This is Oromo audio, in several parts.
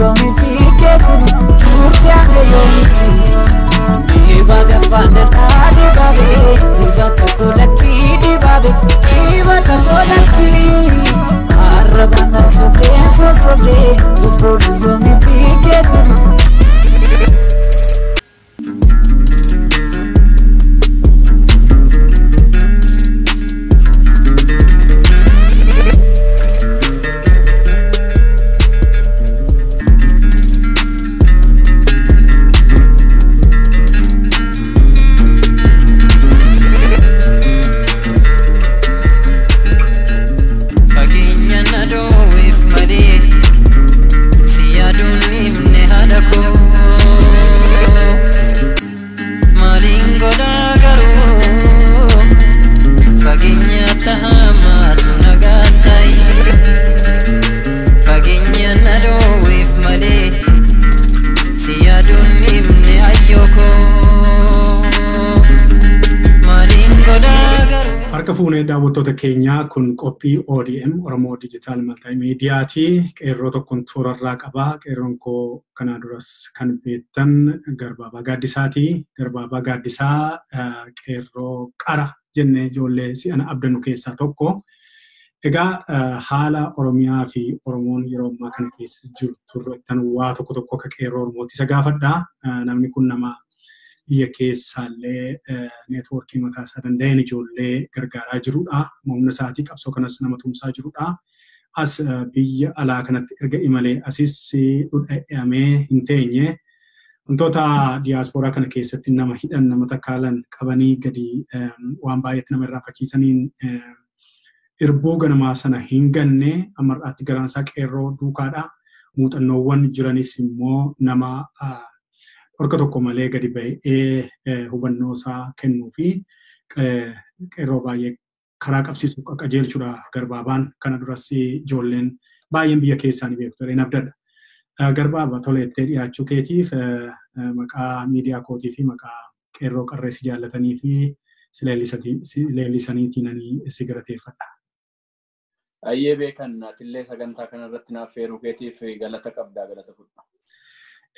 Yoomii fiigee turu turte hanga yoomitti. Dibaabee afaan dhadhaa dibaabee dibata kolakkii dibaabee dibata kolakkii. Arraba na sobdee sosobdee lubbuun yoomii fiigee turu. Fageenya na dhoowweef malee si yaaduun himne haadha koo. Maaliin godhaa garuu fageenya tahamaatu nagaa ta'i. Fageenya na dhoowweef malee si yaaduun himne ayyoo koo. Maaliin godhaa garuu. Harka fuunee daawwattoota keenyaa, kun qophii ODM Oromoo Digital Multimediaati. Qeerroo tokkoon toorarraa qabaa. Qeerroon koo kanaa duras kan beektan Garbaabaa Gaaddisaati. Garbaabaa Gaaddisaa qeerroo qara jennee ijoollee si'ana abdannu keessaa tokko. Egaa haala Oromiyaa fi Oromoon yeroo ammaa kana keessa jirtu irrattan waa tokko tokko akka qeerroo Oromootti isa gaafadha. Namni kun nama biyya keessaallee neetwoorkii mataa isaa danda'een ijoollee gargaaraa jirudha. Humna isaatii qabsoo kanas nama tumsaa jirudha. As biyya alaa kanatti erga imalee asis dhudha'amee hin teenye. Wantoota diyaaspooraa kana keessatti nama hidhan, nama takkaalan qabanii gadi waan baay'eetti nama irraanfachiisaniin irbuu ganamaa sana hin ganne, amma har'aatti garaan isaa qeerroo duukaadha. Muuxannoowwan jiranis immoo nama dhorka tokko malee gadi ba'ee hubannoo isaa kennuu fi qeerroo baay'ee karaa qabsiisu qajeelchuudha Garbaabaan. Kana duras ijoolleen baay'een biyya keessaa ni beeku jedheen abdadha. Garbaaba, toleettee dhiyaachuu keetiif maqaa miidiyaa kootii fi maqaa qeerroo qarree si jaallatanii fi si leellisaniitiin ani si galateeffadha. Ayyee beekan, atillee sagantaa kanarratti naaf feeruu keetiif galata qabdaa, galata fudha.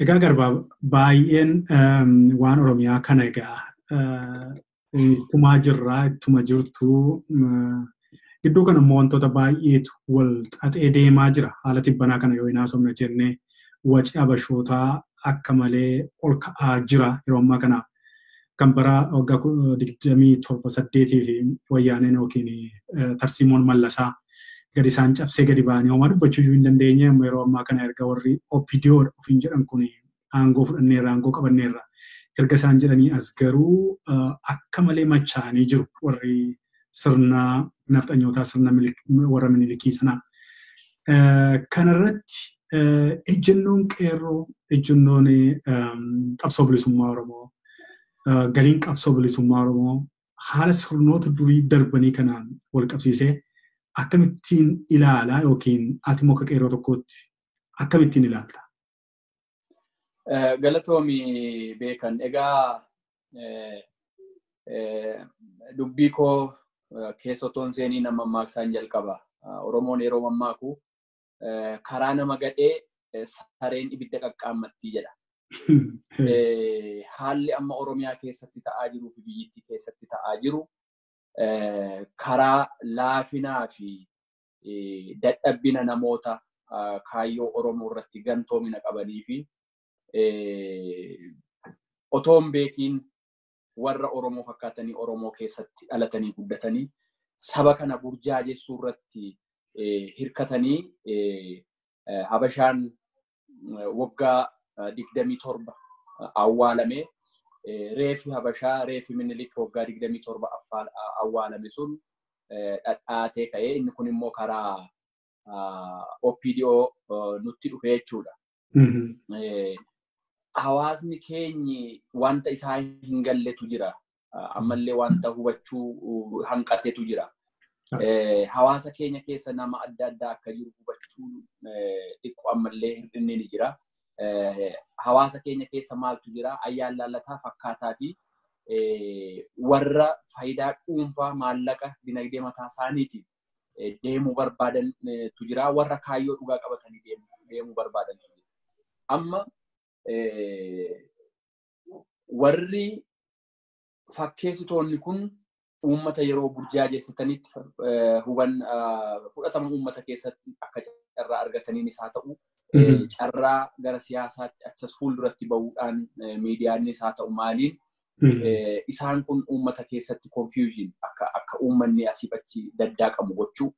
Egaa Garbaa, baay'een waan Oromiyaa kana egaa ittumaa jirraa, ittuma jirtu. Gidduu kana immoo wantoota baay'eetu wal xaxee deemaa jira. Haala tibbanaa kana yoo hin haasofne jennee, waci Habashootaa akka malee ol ka'aa jira yeroo ammaa kana. Kan bara waggaa 27 8 fi Wayyaaneen yookiin tarsiimoon Mallasaa gadi isaan cabsee gadi ba'anii homaa dubbachuu iyyuu hin dandeenye, amma yeroo ammaa kana erga warri OPDO ofiin jedhan kun aangoo fudhanneerra, aangoo qabanneerra erga isaan jedhanii as garuu akka malee machaa'anii jiru warri sirna nafxanyootaa, sirna warra Minilikii sanaa. Kanarratti ejjennoon qeerroo, ejjennoon qabsoo bilisummaa Oromoo, galiin qabsoo bilisummaa Oromoo haala sirnoota durii darbanii kanaan wal qabsiisee akkamittiin ilaalaa, yookiin ati immoo akka qeerroo tokkootti akkamittiin ilaalta? Galatoomi beekan. Egaa dubbii koo keessotoon seenii nama mammaaksaan jalqaba. Oromoon yeroo mammaaku "Karaa nama gadhee sareen ibidda qaqqaammattii" jedha. Haalli amma Oromiyaa keessatti ta'aa jiruu fi biyyittii keessatti ta'aa jiru karaa laafinaa fi dadhabbina namoota kaayyoo Oromoo irratti gantoomina qabanii fi otoo hin beekiin warra Oromoo fakkaatanii Oromoo keessatti dhalatanii guddatanii saba kana burjaajessuu irratti hirkatanii, Habashaan waggaa 27 awwaalame, reefi Habashaa, reefi Minilik waggaa 27 awwaalame sun dhadhaatee ka'ee, inni kun immoo karaa OPDO nutti dhufe jechuudha. Hawaasni keenyi wanta isaa hin galletu jira. Ammallee wanta hubachuu hanqatetu jira. Hawaasa keenya keessa nama adda addaa akka jiru hubachuun xiqqoo ammallee hir'inni ni jira. Hawaasa keenya keessa maaltu jira? Ayyaan laallataa fakkaataa fi warra faayidaa dhuunfaa, maallaqa, dinagdee mataa isaaniitiif deemuu barbaadantu jira. Warra kaayyoo dhugaa qabatanii deemuu barbaadantu jira. Amma warri fakkeessitoonni kun uummata yeroo burjaajessitanitti fudhatama uummata keessatti akka carraa argataniinis haa ta'u, carraa gara siyaasaatti achas fuulduratti bahuudhaan miidiyaanis haa ta'u maaliin isaan kun uummata keessatti confusion akka uummanni asii achi daddaaqamu gochuu,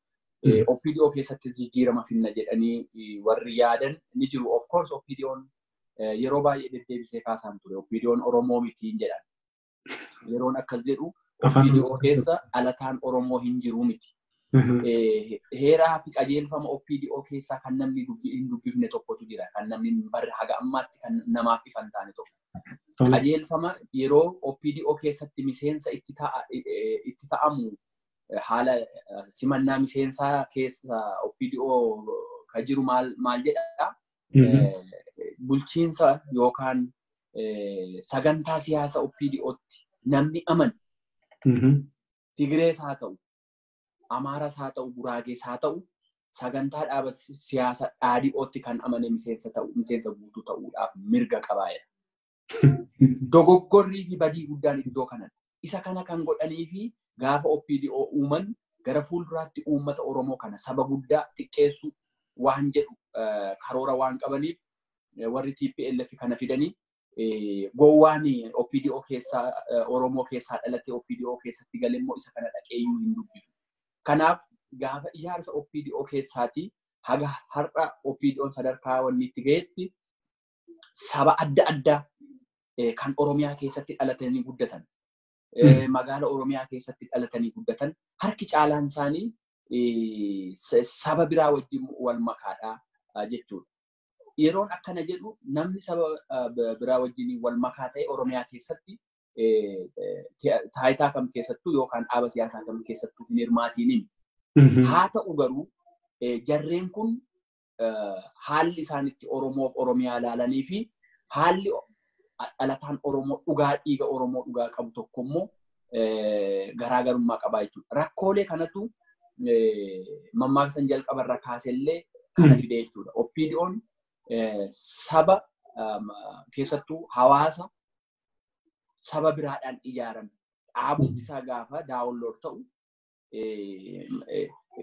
OPDO keessatti jijjiirama finna jedhanii warri yaadan ni jiru. Of course, OPDO'n yeroo baay'ee deddeebisee kaasaan ture. OPDO'n Oromoo mitiin jedhan. Yeroon akkas jedhu OPDO keessa dhalataan Oromoo hin jiru miti. Heeraa fi qajeelfama OPDO keessaa kan namni hin dubbifne tokkotu jira. Kan namni haga ammaatti kan namaaf ifa hin taane tokko. Qajeelfama yeroo OPDO keessatti miseensa itti ta'amu, haala simannaa miseensaa keessa OPDO kan jiru maal jedhaa? Bulchiinsa yookaan sagantaa siyaasa OPDOtti namni amanu, Tigirees haa ta'u, Amaaras haa ta'u, Guraagees haa ta'u, sagantaa dhaaba siyaasa dhaadhii'ootti kan amane miseensa ta'u, miseensa guutuu ta'uudhaaf mirga qabaayedha. Dogoggorrii fi badii guddaan iddoo kanadha. Isa kana kan godhanii fi gaafa OPDO uuman gara fuulduraatti uummata Oromoo kana saba guddaa xiqqeessuu waan jedhu karoora waan qabaniif warri TPLF kana fidanii, gowwaan OPDO keessaa Oromoo keessaa dhalatee OPDO keessatti gale immoo isa kana dhaqeeyyuu hin dubbisu. Kanaaf gaafa ijaarsa OPDO keessaatii haga har'a OPDO'n sadarkaa wanni itti gahetti saba adda addaa kan Oromiyaa keessatti dhalatanii guddatan, magaala Oromiyaa keessatti dhalatanii guddatan, harki caalaan isaanii saba biraa wajjin wal makaadha jechuudha. Yeroon akkana jedhu namni saba biraa wajjin wal makaa ta'e Oromiyaa keessatti taayitaa kam keessattuu yookaan dhaaba siyaasaa kam keessattuu hin hirmaatiniin. Haa ta'u garuu, jarreen kun haalli isaan itti Oromoof Oromiyaa ilaalanii fi haalli dhalataan Oromoo dhugaa dhiiga Oromoo dhugaa qabu tokko immoo garaagarummaa qabaa jechuudha. Rakkoolee kanatu mammaaksan jalqabarra kaasellee kana fide jechuudha. OPDO'n saba keessattuu hawaasa saba biraadhaan ijaarame. Dhaabumti isaa gaafa download ta'u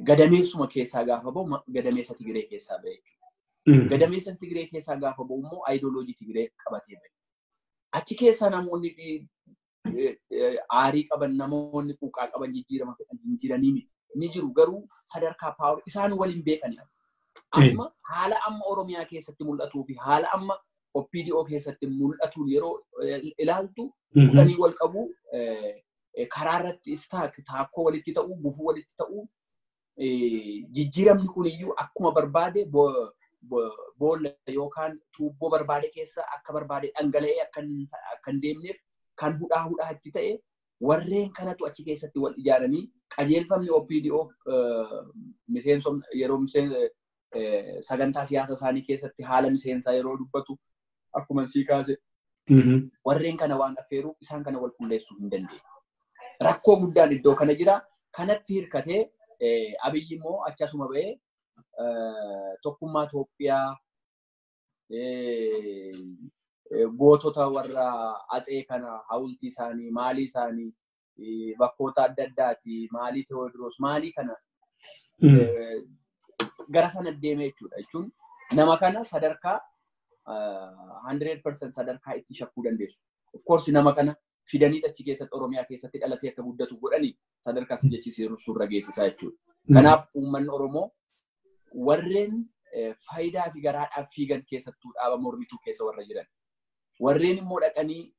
gadameessuma keessaa gaafa bahu gadameessa Tigiree keessaa bahe jechuudha. Gadameessa Tigiree keessaa gaafa bahu immoo ayidooloojii Tigiree qabatee bahe. Achi keessaa namoonni aarii qaban, namoonni quuqaa qaban, jijjiirama fedhan hin jiranii miti. Ni jiru, garuu sadarkaa power isaan waliin beekani. Amma haala amma Oromiyaa keessatti mul'atuu fi haala amma OPDO keessatti mul'atuun yeroo ilaaltu kudhanii wal qabu, karaa irratti istaak taakkoo walitti ta'uu, gufuu walitti ta'uu, jijjiiramni kuniyyuu akkuma barbaade boolla yookaan tuubboo barbaade keessa akka barbaade dhangala'ee akka hin deemneef kan hudhaa hudhaa itti ta'e warreen kanatu achi keessatti wal ijaaranii qajeelfamni OPDO miseensom yeroo sagantaa siyaasa isaanii keessatti haala miseensaa yeroo dubbatu akkuma sii kaase warreen kana waan affeeruuf isaan kana wal qulleessuu hin dandeenye. Rakkoo guddaan iddoo kana jira. Kanatti hirkatee Abiyyi immoo achasuma ba'ee tokkummaa Itoophiyaa, gootota warra atsee kana hawultii isaanii, maalii isaanii, bakkoota adda addaati, maalii Tewoodiroos maalii kana gara sana deemee jechuudha. Jechuun nama kana sadarkaa 100% sadarkaa itti shakkuu dandeessu. Of course, nama kana fidanii achi keessatti Oromiyaa keessatti dhalatee akka guddatu godhanii sadarkaa si jechisiisu surra geessisaa jechuudha. Kanaaf uummanni Oromoo warreen faayidaa fi garaadhaaf fiigan, keessattuu dhaaba mormituu keessa warra jiran, warreen immoo dhaqanii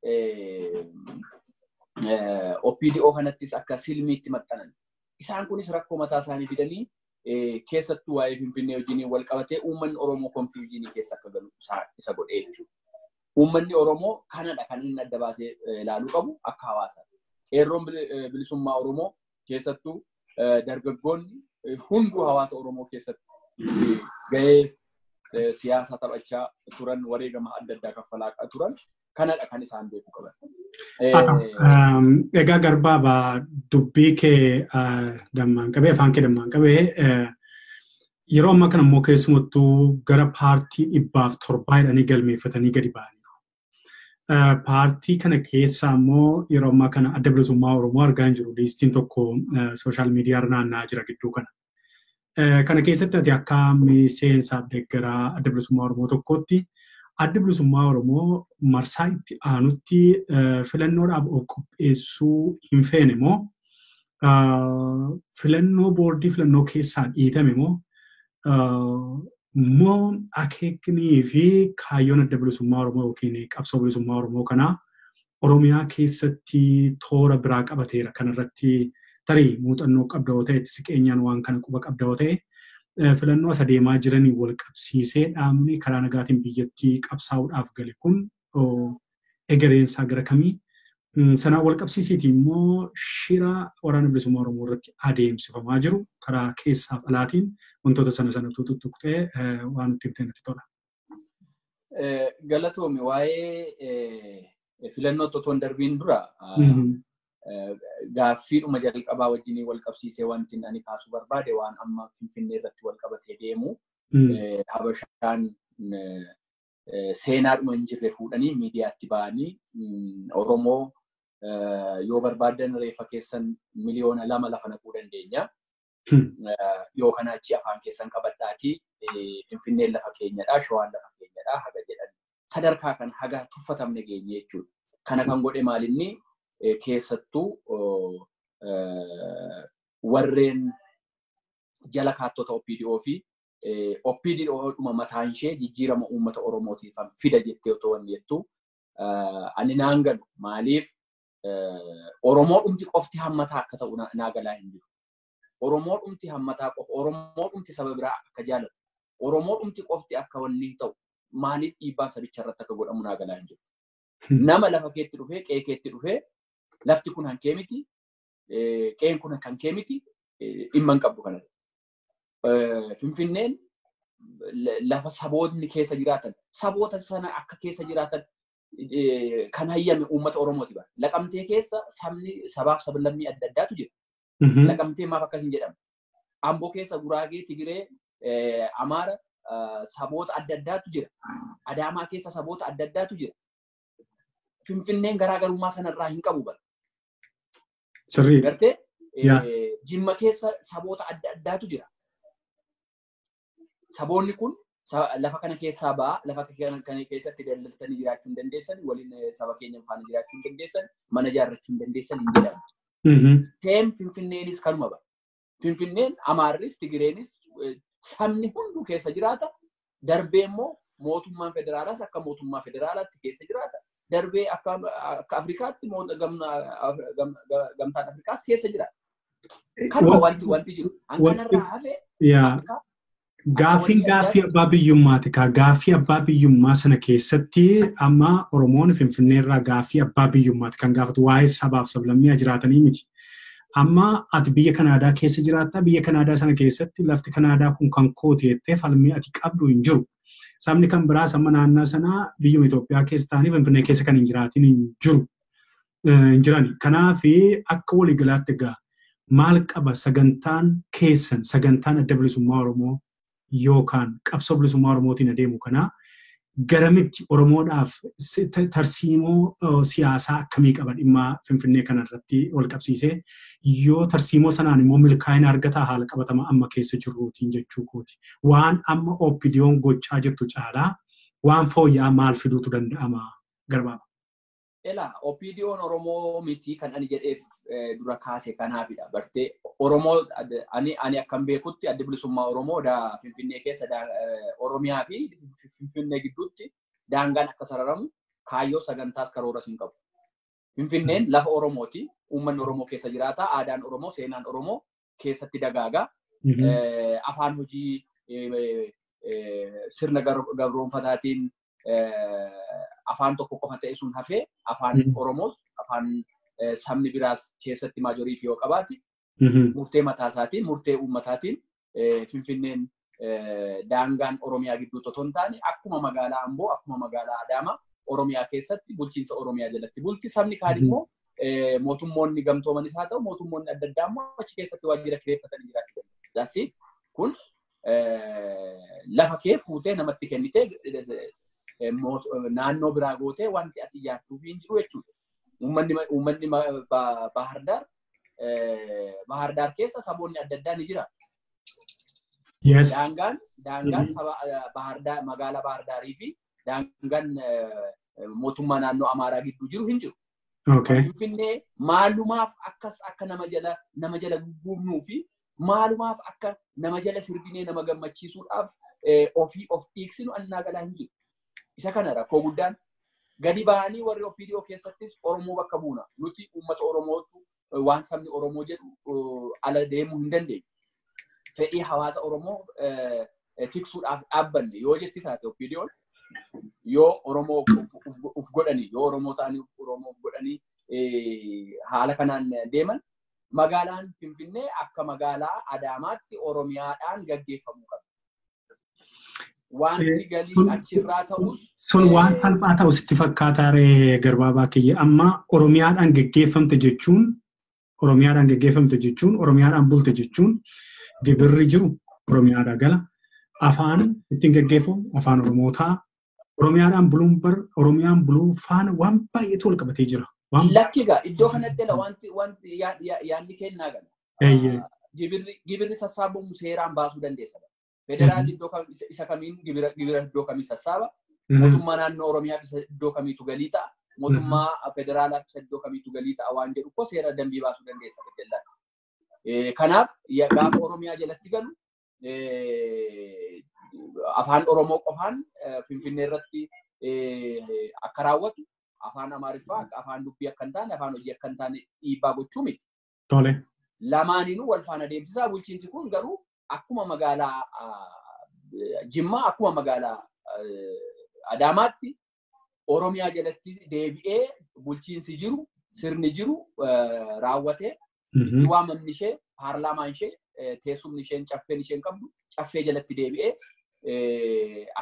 OPDO kanattis akka silmiitti maxxanan. Isaan kunis rakkoo mataa isaanii fidanii keessattuu waa'ee Finfinnee wajjin wal qabatee uummanni Oromoo confusion keessa akka galu isa godhee jechuudha. Uummanni Oromoo kanadha kan inni adda baasee ilaaluu qabu akka hawaasaatti. Qeerroon bilisummaa Oromoo, keessattuu dargaggoonni hunduu hawaasa Oromoo keessatti gahee siyaasaa taphachaa turan, wareegama adda addaa kaffalaa turan, kanadha kan isaan beekuu qaban. Egaa Garbaabaa, dubbii kee dammaan qabee, afaan kee dammaan qabee, Yeroo ammaa kana immoo keessumattuu gara paartii 107 jedhanii galmeeffatanii gadi ba'aniiru. Paartii kana keessa immoo yeroo ammaa kana Adda Bilisummaa Oromoo argaa hin jiru. Liistiin tokko sooshaal miidiyaa irra naanna'aa jira gidduu kana. Kana keessatti ati akka miseensaaf deeggaraa Adda Bilisummaa Oromoo tokkootti Adda Bilisummaa Oromoo marsaa itti aanutti filannoodhaaf of qopheessuu hin feene moo filannoo boordii filannoo keessaa dhiitame moo moo akeeknii fi kaayyoon Adda Bilisummaa Oromoo yookiin qabsoo bilisummaa Oromoo kanaa Oromiyaa keessatti toora biraa qabateera kanarratti tarii muuxannoo qabda yoo ta'e siqeenyaan waan kana quba qabda yoo ta'e filannoo as adeemaa jiranii wal qabsiisee dhaabni karaa nagaatiin biyyattii qabsaa'uudhaaf gale kun egereensaa gara kamii sanaan wal qabsiisiiti immoo shira waraana bilisummaa Oromoo irratti adeemsifamaa jiru karaa keessaaf alaatiin wantoota sana sanatu tuttuqxee waan nutti himte natti tola. Galatoomi waa'ee filannoo otoo hin darbiin dura gaaffiidhuma jalqabaa wajjin wal qabsiisee wanti ani kaasuu barbaade waan amma Finfinnee irratti wal qabatee deemu Habashaan seenaadhuma hin jirre fuudhanii miidiyaatti ba'anii Oromoo yoo barbaadan reeffa keessan 2 miliyoona lafa naquu dandeenya. Yoo kana achi afaan keessan qabadhaatii Finfinneen lafa keenyadha, Shawaan lafa keenyadha haga jedhan sadarkaa kan haga tuffatamne geenye jechuudha. Kana kan godhe maalinni keessattuu warreen jala kaattota OPDO fi OPDO dhuma mataan ishee jijjiirama uummata Oromootiif fida jettee otoo wanni jettu ani naan galu maaliif Oromoo dhumti qofti hammataa akka ta'u naa galaa hin jiru. Oromoo dhumti hammataa qofa, Oromoo dhumti saba biraa akka jaalatu, Oromoo dhumti qofti akka wanni ta'u maaliif dhiibbaan sabicha irratti akka godhamu naa galaa hin jiru. Nama lafa keetti dhufee, qe'ee keetti dhufee lafti kun hankee miti, qe'een kun hankee miti, dhimma hin qabdu kanarra. Finfinneen lafa saboonni keessa jiraatan, saboota sana akka keessa jiraatan kan hayyame uummata Oromooti bara. Laqamtee keessa sabni sabaaf sablammii adda addaatu jira. Laqamtee maaf akkas hin jedhamu. Amboo keessa Guraagee, Tigiree, Amaara saboota adda addaatu jira. Adaamaa keessa saboota adda addaatu jira. Finfinneen garaagarummaa sanarraa hin qabu bara. Sirrii. Gartee Jimma keessa saboota adda addaatu jira. Saboonni kun lafa kana keessaa ba'a, lafa kana keessatti daldaltanii jiraachuu hin dandeessan, waliin saba keenya faana jiraachuu hin dandeessan, mana ijaarrachuu hin dandeessan hin jedhamu. Seem Finfinneenis kanuma bara. Finfinneen Amaarris, Tigireenis sabni hunduu keessa jiraata. Darbee immoo mootummaan federaalaas akka mootummaa federaalaatti keessa jiraata. Darbee akka Afrikaatti gamtaan Afrikaas keessa jiraata. Kanuma wanti jiru. Hankanarraa hafe Gaaffiin gaaffii abbaa biyyummaati kaa. Gaaffii abbaa biyyummaa sana keessatti amma Oromoon Finfinneerraa gaaffii abbaa biyyummaati kan gaafatu waa'ee sabaaf sablammii jiraatanii miti. Amma ati biyya Kanaadaa keessa jiraatta. Biyya Kanaadaa sana keessatti lafti Kanaadaa kun kan kooti jettee falmii ati qabdu hin jiru. Sabni kan biraas amma naannaa sanaa biyyuma Itoophiyaa keessa ta'anii Finfinnee keessa kan hin jiraatin hin jiru. Hin jirani. Kanaaf akka waliigalaatti egaa maal qaba sagantaan keessan sagantaan Adda Bilisummaa Oromoo yookaan qabsoo bilisummaa Oromootiin adeemu kana garamitti Oromoodhaaf tarsiimoo siyaasaa akkamii qaba dhimma Finfinnee kanarratti wal qabsiisee yoo tarsiimoo sanaan immoo milkaa'ina argataa haala qabatama amma keessa jirruutiin jechuu kooti. Waan amma OPDO'n gochaa jirtu caalaa waan fooyya'aa maal fiduutu danda'ama garbaaba. Ela OPDO'n Oromoo miti kan ani jedheef dura kaase kanaafidha. Bartee Oromoo ani akkam beekutti Adda Bilisummaa Oromoo Finfinnee keessa Oromiyaa fi Finfinnee gidduutti daangaan akka sararamu kaayyoo sagantaas karooras hin qabu. Finfinneen lafa Oromooti. Uummanni Oromoo keessa jiraata. Aadaan Oromoo, seenaan Oromoo keessatti dagaaga. Afaan hojii sirna gabroonfataatiin afaan tokko qofa ta'e sun hafee afaan Oromoos afaan sabni biraas keessatti maajoriitii yoo qabaate murtee mataa isaatiin murtee uummataatiin Finfinneen daangaan Oromiyaa gidduutti otoo hin taane akkuma magaalaa Amboo akkuma magaalaa Adaamaa Oromiyaa keessatti bulchiinsa Oromiyaa jalatti bulti. Sabni kaan immoo mootummoonni gamtoomanis haa ta'u mootummoonni adda addaa immoo achi keessatti waajjira kireeffatanii jiraachuu danda'u. Kun Lafa kee fuutee namatti kennitee naannoo biraa gootee wanti ati ijaartuuf hin jiru jechuudha. Uummanni Bahar Daar keessa saboonni adda addaa ni jira. Daangaan saba Bahar Daar magaalaa Bahar Daarii fi daangaan mootummaa naannoo Amaaraa gidduu jiru hin jiru. Finfinnee maalumaaf akkas akka nama jala gugguufnuu fi maalumaaf akka nama jala sirbinee nama gammachiisuudhaaf ofii of dhiiksinu annaa galaa hin jiru. Isa kana rakkoo guddaan gadi ba'anii warri OPDO keessattis Oromoo bakka buuna. Nuti uummata Oromootu waan sabni Oromoo jedhu ala deemuu hin dandeenyu. Fedhii hawaasa Oromoo tiksuudhaaf dhaabbanne yoo jetti taate OPDOon yoo Oromoo uf godhanii yoo Oromoo ta'anii Oromoo uf godhanii haala kanaan deeman magaalaan Finfinnee akka magaalaa Adaamaatti Oromiyaadhaan gaggeeffamuu qaba. Wanti galii achirraa ta'us. Sun waan salphaa ta'u sitti fakkaataa ree Garbaabaa kiyya. Amma Oromiyaadhaan gaggeeffamte jechuun Oromiyaadhaan gaggeeffamte jechuun Oromiyaadhaan bulte jechuun gibirri jiru Oromiyaadhaa gala. Afaan ittiin gaggeeffamu afaan Oromoo ta'a. Oromiyaadhaan buluun bar Oromiyaan buluu faana waan baay'eetu wal qabatee jira. Lakki egaa iddoo kanatti wanti yaadni kennaa gala. Gibirri sassaabamu seeraan baasuu dandeessa. Federaalli iddoo isa kamiin gibira iddoo kamii sassaaba? Mootummaa naannoo Oromiyaaf isa iddoo kamiitu galii ta'a? Mootummaa federaalaaf isa iddoo kamiitu galii ta'a waan jedhu koo seera dambii baasuu dandeessa gajjallaan. Kanaaf gaafa Oromiyaa jalatti galu afaan Oromoo qofaan Finfinnee irratti akka raawwatu afaan Amaariffaa akka afaan dubbii akka hin taane afaan hojii akka hin taane dhiibbaa gochuu miti. Tole. Lamaaniinuu wal faana deemsisaa bulchiinsi kun garuu akkuma magaalaa Jimmaa akkuma magaalaa Adaamaatti Oromiyaa jalatti deebi'ee bulchiinsi jiru sirni jiru raawwatee itti waamamni ishee paarlaamaan ishee teessumni isheen caffeen isheen qabdu caffee jalatti deebi'ee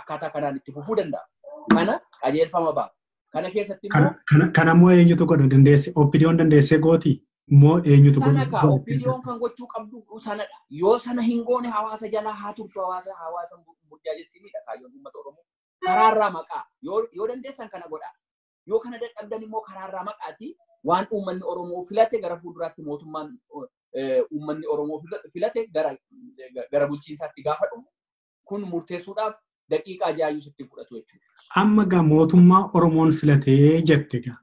akkaataa kanaan itti fufuu danda'a. Kana qajeelfama ba'a. Kana keessatti immoo. Kana immoo eenyutu godha dandeesse? OPDOon dandeessee gooti? Immoo eenyutu godha? Sana kaa OPDOon kan gochuu qabdu sanadha. Yoo sana hin goone hawaasa jalaa haa turtu hawaasa burjaajessiniidha kaayyoon uummata Oromoo. Karaarraa maqaa yoo dandeessan kana godha. Yoo kana dadhabdan immoo karaarraa maqaati waan uummanni Oromoo filate gara fuulduraatti mootummaan uummanni Oromoo filate gara bulchiinsaatti gaafa dhufu kun murteessuudhaaf daqiiqaa jaayyuu sitti fudhatu jechuudha. Amma gaa mootummaa Oromoon filatee jette gaa.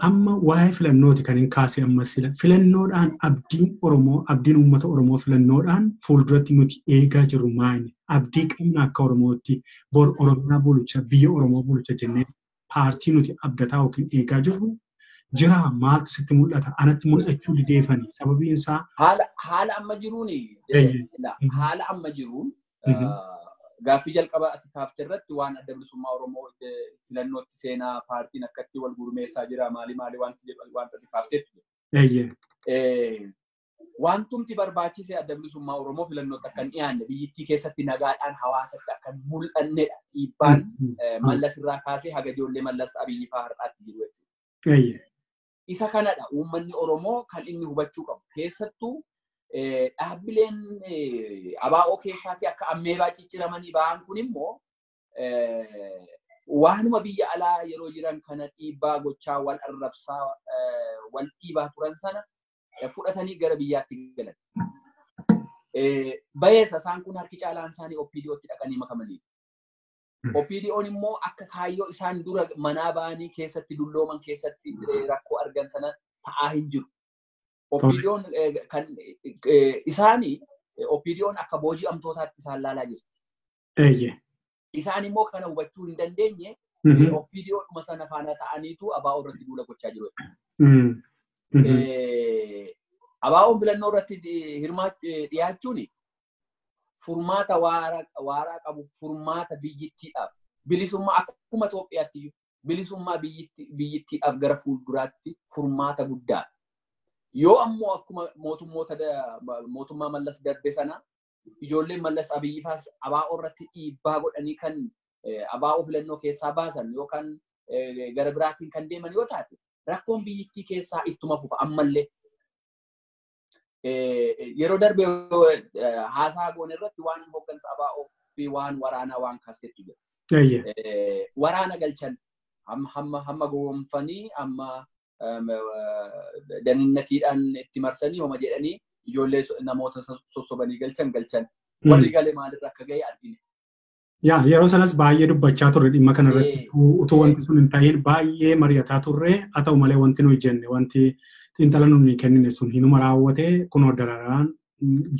Amma waa'ee filannooti kan hin kaase amma sila. Filannoodhaan abdiin Oromoo, abdiin uummata Oromoo filannoodhaan fuulduratti nuti eegaa jirru maali? Abdii qabna akka Oromootti bor Oromiyaa bulcha, biyya Oromoo bulcha jennee paartii nuti abdataa yookiin eegaa jirru jira maaltu sitti mul'ata? Anatti mul'achuu dideefani. Sababiin isaa. Haala amma jiruun haala amma jiruun gaaffii jalqaba ati kaafte irratti waan adda bilisummaa Oromoo filannootti seenaa paartiin akkatti wal gurmeessaa jira maali maali wanti jedhu wanta ati kaafteetu. Wantumti barbaachise adda bilisummaa Oromoo filannootti akka hin dhiyaanne biyyittii keessatti nagaadhaan hawaasatti akka hin mul'annedha. Dhiibbaan Mallas irraa kaasee haga ijoollee Mallas Abiyyi fa'aa har'aatti jiru jechuudha. Isa kanadha uummanni Oromoo kan inni hubachuu qabu. Keessattuu dhaabbileen ABO keessaatti akka ammeebaa cicciramanii ba'an kun immoo waanuma biyya alaa yeroo jiran kana dhiibbaa gochaa wal arrabsaa wal dhiibaa turan sana fudhatanii gara biyyaatti galan. Bayeessa isaan kun harki caalaan isaanii OPDOtti dhaqanii makamanii. OPDOon immoo akka kaayyoo isaan dura manaa ba'anii keessatti dullooman keessatti rakkoo argan sana ta'aa hin jiru. OPDOon kan isaanii OPDOon akka booji'amtootaatti isaan laalaa jirti. Isaan immoo kana hubachuu hin dandeenye OPDOodhuma sana faana ta'aniitu ABO irratti duula gochaa jiru. ABOon filannoo irratti dhiyaachuun furmaata waaraa qabu furmaata biyyittiidhaaf bilisummaa akkuma Itoophiyaatti bilisummaa biyyittiidhaaf gara fuulduraatti furmaata guddaadha. Yoo ammoo akkuma mootummaa Mallas darbe sana ijoolleen Mallas Abiyyi faas ABO irratti dhiibbaa godhanii kan ABO filannoo keessaa baasan yookaan gara biraatiin kan deeman yoo taate rakkoon biyyittii keessaa ittuma fufa ammallee. Yeroo darbe haasaa goone irratti waan hooggansa ABO fi waan waraanaa waan kaasetu jira. Waraana galchan hamma gowwoomfanii hamma daninnatiidhaan itti marsanii homa jedhanii ijoollee namoota sossobanii galchan. Warri galee maalirra akka ga'e argine. Yaa yeroo sanas baay'ee dubbachaa turre dhimma kanarratti utuu wanti sun hin ta'in baay'ee mari'ataa turre haa ta'u malee wanti nuyi jenne wanti xiinxala nuyi kennine sun hinuma raawwate kunoo dararaan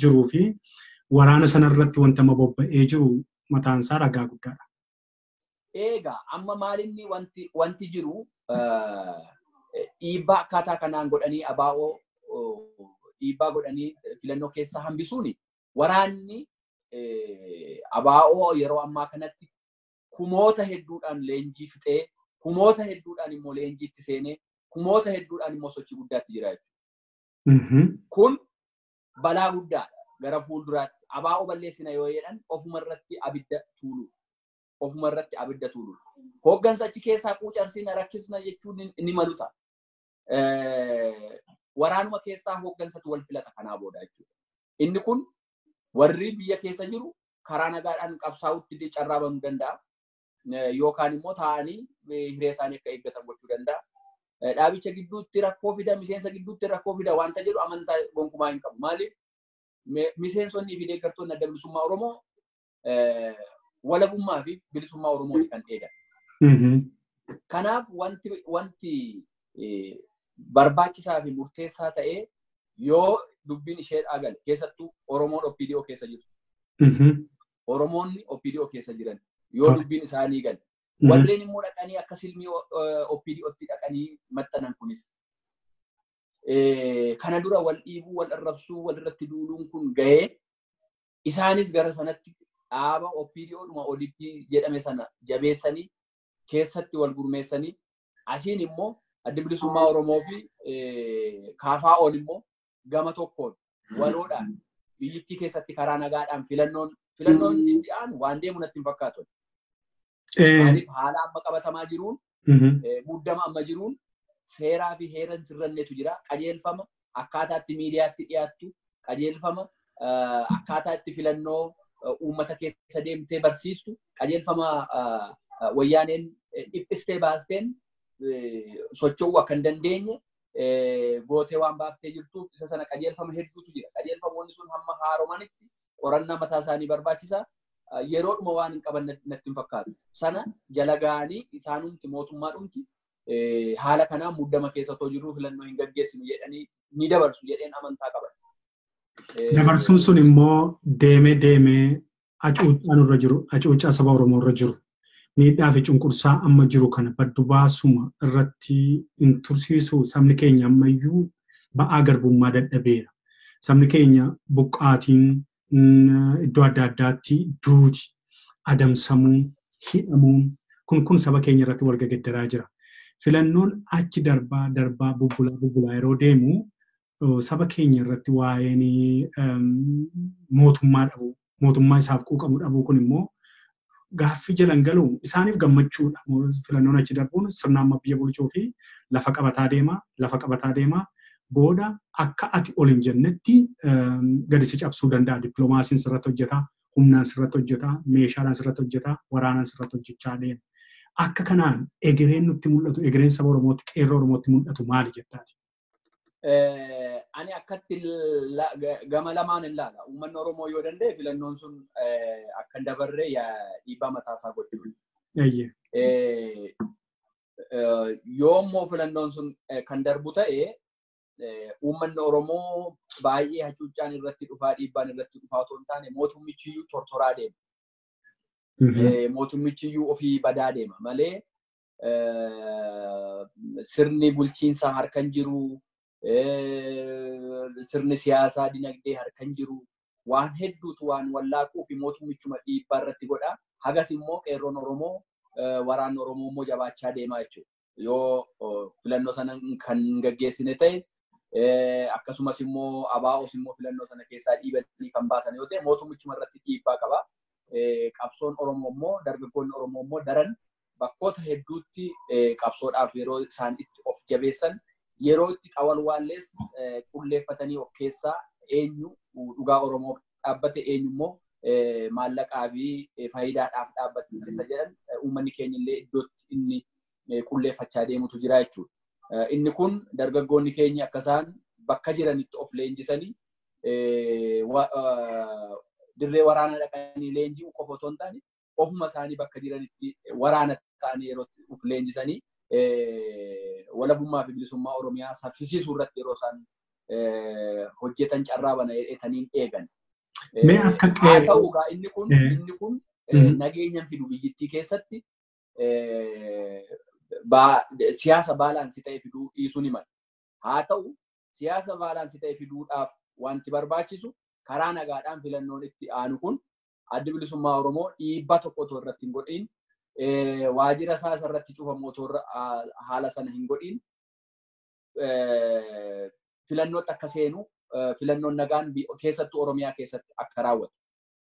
jiruu fi waraana sanarratti wanta amma bobba'ee jiru mataansaa ragaa guddaadha. Egaa amma maalinni wanti jiru dhiibbaa akkaataa kanaan godhanii ABO dhiibbaa godhanii filannoo keessaa hambisuuni waraanni ABO yeroo ammaa kanatti kumoota hedduudhaan leenjii fixee kumoota hedduudhaan immoo leenjiitti seenee kumoota hedduudhaan immoo sochii guddaatti jira jechuudha. Kun balaa guddaadha gara fuulduraatti. ABO balleessina yoo jedhan ofumarratti abidda tuulu. Ofumarratti abidda tuulu. Hooggansa achi keessaa quucarsina rakkisna jechuun ni malu ta'a. Waraanuma keessaa hooggansatu wal filata kanaa booda jechuudha. Inni kun warri biyya keessa jiru karaa nagaadhaan qabsaa'utti carraa banuu danda'a. Yookaan immoo taa'anii hiree isaanii akka eeggatan gochuu danda'a. Dhaabicha gidduutti rakkoo fida, miseensa gidduutti rakkoo fida wanta jedhu amantaa gonkumaa hin qabu. Maaliif miseensonni fi deeggartoonni adda bilisummaa Oromoo walabummaa fi bilisummaa Oromooti kan eegan. Kanaaf wanti barbaachisaa fi murteessaa ta'ee yoo dubbiin ishee dhagale keessattuu Oromoon OPDO keessa jirtu. Oromoonni OPDO keessa jiran yoo dubbiin isaanii gale. Warreen immoo dhaqanii akka silmii OPDOtti dhaqanii maxxanan kunis. Kana dura wal dhiibuu, wal arrabsuu, wal irratti duuluun kun ga'ee isaanis gara sanatti dhaaba OPDOdhuma olitti jedhame sana jabeessanii keessatti wal gurmeessanii asiin immoo adda bilisummaa Oromoo fi KFO'n immoo gama tokkoon waloodhaan biyyittii keessatti karaa nagaadhaan filannoon itti aanu waan deemu natti hin fakkaatu. Maaliif haala amma qabatamaa jiruun muddama amma jiruun seeraa fi heera sirrannetu jira. Qajeelfama akkaataa itti miidiyaatti dhiyaattu, qajeelfama akkaataa itti filannoo uummata keessa deemtee barsiistu, qajeelfama wayyaaneen dhiphistee baasteen socho'uu akka hin dandeenye gootee waan baaftee jirtuuf isa sana qajeelfama hedduutu jira. Qajeelfamoonni sun hamma haaromanitti qorannaa mataa isaanii barbaachisa. Yeroodhuma waan hin qaban natti hin fakkaatu. Sana jala ga'anii isaanumti mootummaadhumti haala kanaan muddama keessa otoo jirru filannoo hin gaggeessinu jedhanii ni dabarsu jedheen amantaa qaban. Dabarsuun sun immoo deemee deemee hacuuccaan irra jiru, hacuuccaa saba Oromoo irra jiru, miidhaa fi cunqursaa amma jiru kana baddu baasuma irratti hin tursiisu. Sabni keenya ammayyuu ba'aa garbummaa dadhabeera. Sabni keenya buqqaatiin iddoo adda addaatti duuti, adamsamuun, hidhamuun kun saba keenya irratti wal gaggeeddaraa jira. Filannoon achi darbaa darbaa bubbulaa bubbulaa yeroo deemu saba keenya irratti waa'een mootummaa dhabuu, mootummaa isaaf quuqamu dhabuu kun immoo gaaffii jalan galu isaaniif gammachuudha. Filannoon achi darbuun sirna amma biyya bulchuu fi lafa qabataa deema, lafa qabataa deema. Booda akka ati ol hin jennetti gadi si cabsuu danda'a. Dippiloomaasiin sirratti hojjeta, humnaan sirratti hojjeta, meeshaadhaan sirratti hojjeta, waraanaan sirratti hojjechaa deema. Akka kanaan egereen nutti mul'atu, egereen saba Oromootti, qeerroo Oromootti mul'atu maali jettaati? Ani akkatti gama lamaan ilaala. Uummanni Oromoo yoo danda'e filannoon sun akka hin dabarre dhiibbaa mataasaa gochuudha. Yoo immoo filannoon sun kan darbu ta'e uummanni Oromoo baay'ee hacuuccaan irratti dhufaa, dhiibbaan irratti dhufaa otoo hin taane mootummichiyyuu tortoraa deema. Mootummichiyyuu ofii badaa deema malee sirni bulchiinsaa harka hin jiru, sirni siyaasaa dinagdee harka hin jiru, waan hedduutu waan wallaaquu fi mootummichuma dhiibbaa irratti godha. Hagas immoo qeerroon Oromoo, waraanni Oromoo immoo jabaachaa deema jechuudha. Yoo filannoo sana kan gaggeessine ta'e akkasumas immoo ABOs immoo filannoo sana keessaa dhiibanii kan baasan yoo ta'e mootummichuma irratti dhiibbaa qaba. Qabsoon Oromoo immoo dargaggoonni Oromoo immoo daran bakkoota hedduutti qabsoodhaaf yeroo isaan itti of jabeessan yeroo itti xawalwaallees qulleeffatanii of keessaa Eenyu dhugaa Oromoo dhaabbate, eenyu immoo maallaqaa fi faayidaadhaaf dhaabbate keessa jedhan uummanni keenya illee iddootti inni qulleeffachaa deemutu jira jechuudha. Inni kun dargaggoonni keenya akka isaan bakka jiranitti of leenjisanii dirree waraana dhaqanii leenji'uu qofa otoo hin taane ofuma isaanii bakka jiranitti waraana ta'anii yeroo of leenjisanii walabummaa fi bilisummaa Oromiyaa saffisiisuu irratti yeroo isaan hojjetan carraa bana jedhetaniin eegan. Mee akka Haa ta'u egaa inni kun nageenyan fidu biyyittii keessatti, siyaasa balance ta'e fiduu dhiisuu ni mala. Haa ta'u, siyaasa balance ta'e fiduudhaaf wanti barbaachisu karaa nagaadhaan filannoon itti aanu kun Addi Bilisummaa Oromoo dhiibbaa tokko otoo irratti hin godhin, waajjira isaa irratti cufamu otoo haala sana hin godhin, filannootti akka seenu, filannoon nagaan keessattuu Oromiyaa keessatti akka raawwatu.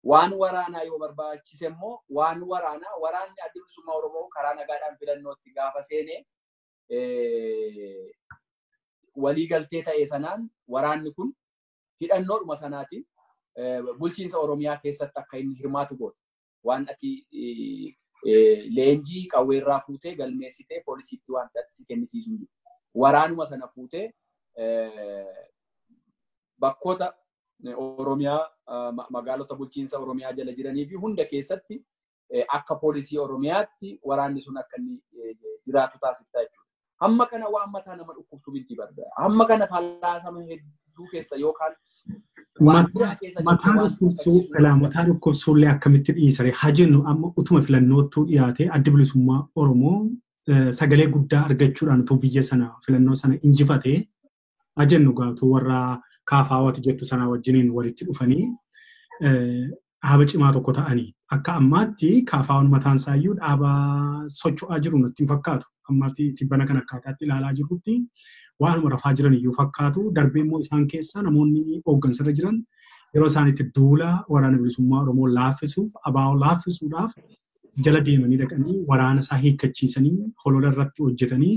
Waan waraanaa yoo barbaachise immoo waan waraanaa, waraanni Addi Bilisummaa Oromoo karaa nagaadhaan filannootti gaafa seene waliigaltee ta'e sanaan waraanni kun hidhannoodhuma sanaatiin bulchiinsa Oromiyaa keessatti akka inni hirmaatu goota. Waan ati leenjii qawweerraa fuutee galmeessitee poolisiitti wanta ati si kennisiisu hin jiru. Waraanuma sana fuutee bakkoota Oromiyaa, magaalota bulchiinsa Oromiyaa jala jiranii fi hunda keessatti akka poolisii Oromiyaatti waraanni sun akka inni jiraatu taasifta jechuudha. Hamma kana waan mataa nama dhukkubsu miti barbaada. Hamma kana falaasama hedduu keessa yookaan Mataa dhukkubsuu galaa mataa dhukkubsuullee akkamitti dhiisare haa jennu, amma utuma filannoottuu dhiyaate Addi Bilisummaa Oromoo sagalee guddaa argachuudhaan utuu biyya sana filannoo sana injifatee haa jennu, gaatuu warra kaafaawwati jettu sana wajjiniin walitti dhufanii dhaaba cimaa tokko ta'anii, akka ammaatti kaafaawwan mataan isaayyuu dhaaba socho'aa jiru natti hin fakkaatu. Ammaatti tibbana kan akkaataatti ilaalaa jirrutti waanuma rafaa jiran iyyuu fakkaatu. Darbee immoo isaan keessa namoonni hooggansarra jiran yeroo isaan itti duula Waraana Bilisummaa Oromoo laaffisuuf, ABO laaffisuudhaaf jala deemanii dhaqanii waraana isaa hiikkachiisanii holola irratti hojjetanii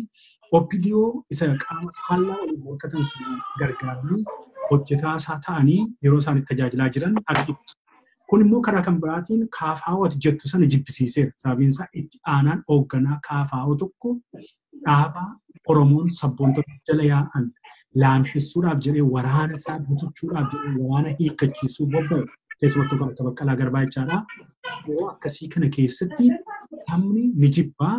OPDO isa qaama faallaa waliin morkatan sana gargaaranii hojjetaa isaa ta'anii yeroo isaan itti tajaajilaa jiran argina. Kun immoo karaa kan biraatiin KFO ati jettu sana jibbisiiseera. Sababiin isaa itti aanaan hoogganaa KFO tokko dhaaba Oromoon sabboontota jala yaa'an laamsessuudhaaf jedhee, waraana isaa butuchuudhaaf jedhee waraana hiikkachiisuu bobba'e, keessumattuu kan akka Baqqalaa Garbaa jechaadha. Yeroo akkasii kana keessatti sabni ni jibbaa,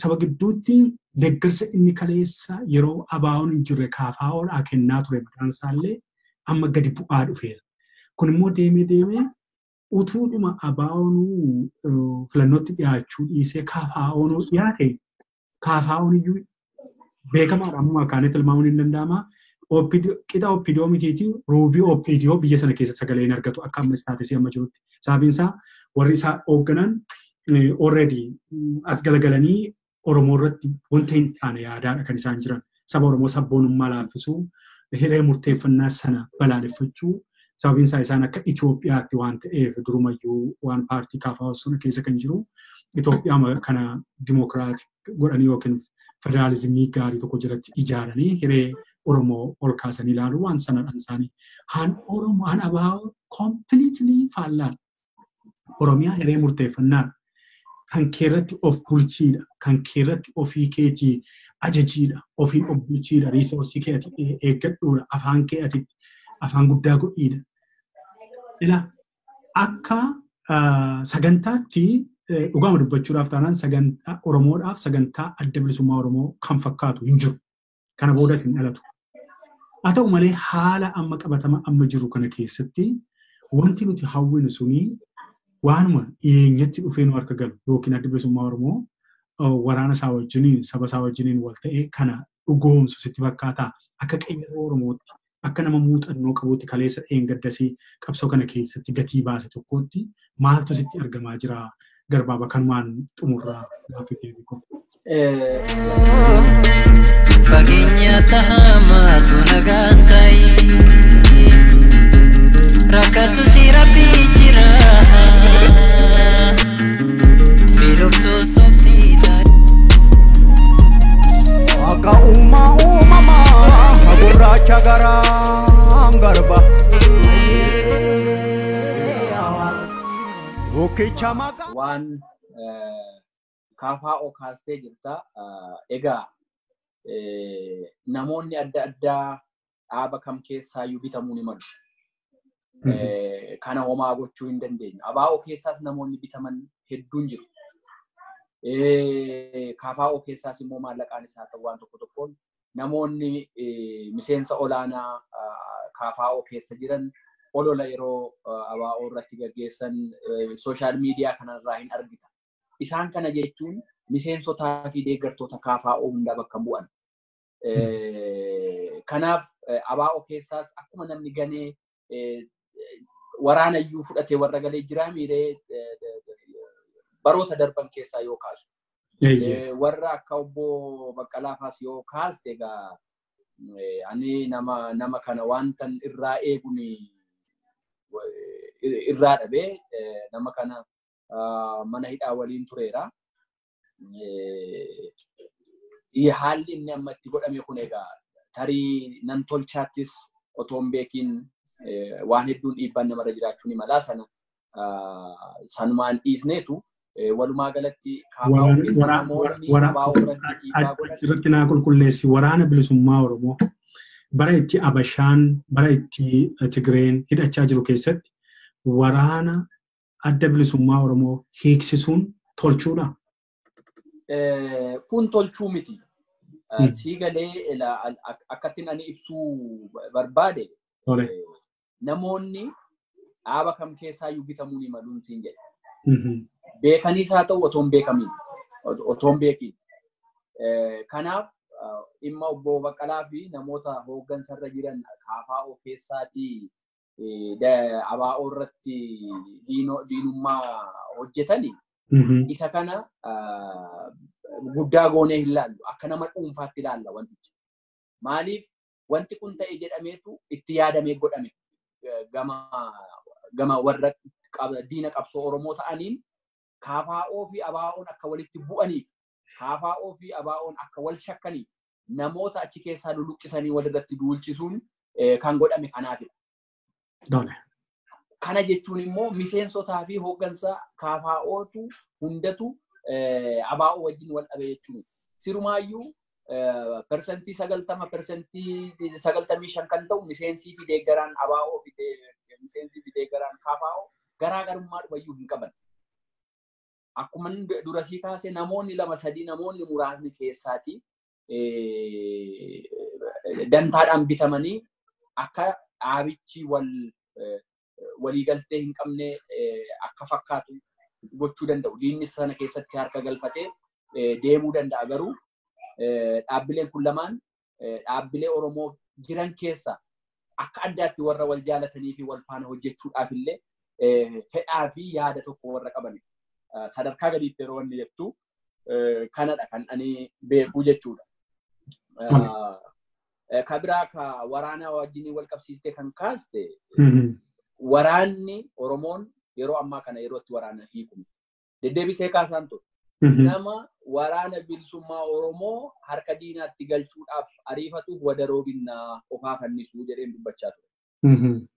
saba gidduutti deeggarsa inni kaleessa yeroo ABO'n hin jirre KFOdhaa kennaa ture maqaan isaallee amma gadi bu'aa dhufeera. Kun immoo deemee deemee utuudhuma ABO'nuu filannootti dhiyaachuu dhiisee KFO'nuu dhiyaate, KFO'n iyyuu beekamaadha, ammumaa kaanee tilmaamuun hin danda'ama. Qixa OPDO mitiiti, ruubii OPDO biyya sana keessatti sagalee hin argatu akka amma status amma jirutti. Sababiin isaa warri isaa hoogganan already as galagalanii Oromoo irratti wanta hin taane yaadaadha kan isaan jiran. Saba Oromoo sabboonummaa laaffisuu, hiree murteeffannaa sana balaaleffachuu, sababiin isaa isaan akka Itoophiyaatti waan ta'eef durumayyuu waan paartii KFO sana keessa kan jiru Itoophiyaa kana dimokiraatik godhanii yookiin federaalizimii gaarii tokko jalatti ijaaranii hiree Oromoo ol kaasanii ilaalu waan sanadhaan isaanii. Haan Oromoo haan ABO completely faallaadha. Oromiyaa hiree murteeffannaadha. Kan keerratti of bulchiidha. Kan keerratti ofii keetii ajajiidha. Ofiin of bulchiidha. Resource kee ati eeggadhuudha. Afaan kee ati afaan guddaa godhiidha. Ila akka sagantaatti dhugaama dubbachuudhaaf taanaan sagantaa Oromoodhaaf sagantaa Adda Bilisummaa Oromoo kan fakkaatu hin jiru. Kana boodas hin dhalatu. Haa ta'u malee, haala amma qabatama amma jiru kana keessatti wanti nuti hawwinu suni waanuma dhiyeenyatti dhufee nu harka galu yookiin Adda Bilisummaa Oromoo waraana isaa wajjiniin, saba isaa wajjiniin wal ta'ee kana dhugoomsu sitti fakkaataa? Akka qeerroo Oromootti, akka nama muuxannoo qabuutti, kaleessa dheengaddasii qabsoo kana keessatti gatii baase tokkootti maaltu sitti argamaa jira? Garbaaba, kanumaan xumurraa gaaffii deebii kun. Fageenya tahamaatu nagaan ta'i, rakkatu si rabbi jira, beeloftuu sobsiidha. Akka uumaa uumamaa gurraacha garaan garba. Qoricha maqaa. Waan KFO kaastee jirta. Egaa namoonni adda addaa dhaaba kam keessaayyuu bitamuu ni malu. Kana homaa gochuu hin dandeenyu. ABO keessaas namoonni bitaman hedduun jiru. KFO keessaas immoo maallaqaan isaa ta'u waan tokko tokkoon namoonni miseensa olaanaa KFO keessa jiran olola yeroo ABO irratti gaggeessan sooshaal miidiyaa kanarraa hin argita. Isaan kana jechuun miseensotaa fi deeggartoota KFO hundaa bakka bu'an. Kanaaf ABO keessaas akkuma namni ganee waraanayyuu fudhatee warra galee jiraa miiree baroota darban keessaa yoo kaasu. Warra akka obbo Baqqalaa faas yoo kaaste egaa ani nama kana wantan irraa eeguun irraa dhabee nama kana mana hidhaa waliin tureera. Haalli inni amma itti godhame kun egaa tarii nan tolchaattis otoo hin beekiin waan hedduun dhiibbaan namarra jiraachuu ni malaa sana sanumaan dhiisneetu walumaa galatti Achirratti naa qulqulleessi waraana bilisummaa Oromoo bara itti Abashaan bara itti Tigreen hidhachaa jiru keessatti waraana adda bilisummaa Oromoo hiiksisuun tolchuudha. Kun tolchuu miti. Sii galee akkattiin ani ibsuu barbaade namoonni dhaaba kam keessaayyuu bitamuu ni maluun siin jedhe. Beekaniis haa ta'u otoo hin beekamiin, otoo hin beekiin. Kanaaf dhimma obbo Baqqalaa fi namoota hooggansarra jiran KFO keessaatii ABO irratti diinummaa hojjetanii isa kana guddaa goonee hin laallu. Akka nama dhuunfaatti ilaalla wantichi. Maaliif wanti kun ta'e jedhameetu itti yaadamee godhame gama warra diina qabsoo Oromoo ta'aniin KFO fi ABO'n akka walitti bu'aniif KFO fi ABO'n akka wal shakkaniif namoota achi keessaa luluqqisanii walirratti duulchisuun kan godhame kanaafidha. Kana jechuun immoo miseensotaa fi hooggansa KFOtu hundatu ABO wajjin wal dhabe jechuudha. Sirumaayyuu 90% 95% kan ta'u miseensii fi deeggaraan ABO fi miseensii fi deeggaraan KFO garaagarummaa dhufayyuu hin qaban. Akkuma durasii kaase namoonni lama sadii namoonni muraasni keessaatii dantaadhaan bitamanii akka dhaabichi waliigaltee hin qabne akka fakkaatu gochuu danda'u. Diinni sana keessatti harka galfatee deemuu danda'a garuu dhaabbileen kun lamaan dhaabbilee Oromoo jiran keessa akka addaatti warra wal jaalatanii fi wal faana hojjechuudhaaf illee fedhaa fi yaada tokko warra qaban. Sadarkaa gadiitti yeroo inni jettu kanadha kan ani beeku jechuudha. Ka biraa ka waraana wajjin wal qabsiistee kan kaaste waraanni Oromoon yeroo ammaa kana yeroo itti waraana hiiku. Deddeebisee kaasaan ture. Nama waraana bilisummaa Oromoo harka diinaatti galchuudhaaf ariifatuuf wadaroo binnaa ofaa fannisuu jedheen dubbachaa ture.